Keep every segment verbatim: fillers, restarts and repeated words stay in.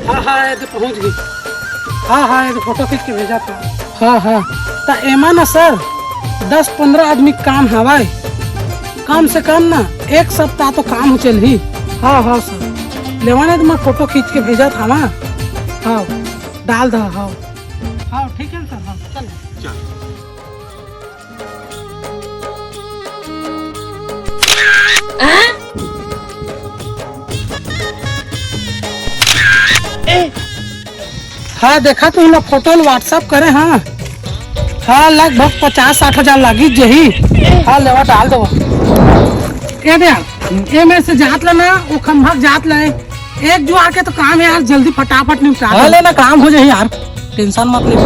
हाँ हाँ, ये तो पहुँच गई। हाँ हाँ, ये तो फोटो खींच के भेजा था। हाँ हाँ, त एमा ना सर, दस पंद्रह आदमी के काम हवय, कम से कम ना एक सप्ताह तो काम हो चलही। हाँ हाँ सर, लेवा ना तो मैं फोटो खींच के भेजा था ना। हाँ, डाल दा। हाँ हाँ, ठीक है सर। हाँ, चल। हाँ, देखा तू ना, फोटो ल WhatsApp करे। हाँ हाँ, लगभग पचास साठ हजार लागी जही। हाँ, लेवा डाल दो। ए दे यार, ए में से जात ले ना, वो खंभा जात ले। एक जुआर के तो काम है यार, जल्दी फटाफट निपटा। हाँ, ले ना, काम हो जाए यार, टेंशन मत ले।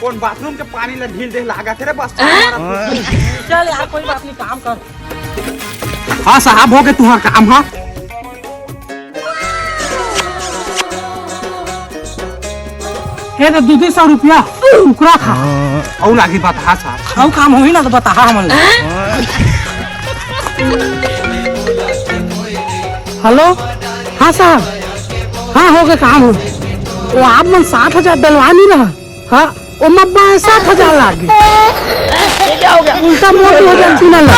कौन बाथरूम के पानी ला ढील दे लागत है रे बस। चल यार, कोई बात नहीं, काम कर। हाँ साहब, हो गए तुम्हारा काम। हाँ, ये तो दू दू सौ रुपया टुकड़ा खा। और आगे बात, हाँ साहब। और काम होही ना तो बता, हाँ, हमन ला। हेलो, हाँ साहब, हाँ, हो गए काम हो। वो आप मन साठ हजार डलवा नहीं रहा। हाँ, ओ मब्बा है, सात हजार लाग गए। ये क्या हो गया? उल्टा मोट हो जाए, सुना ला।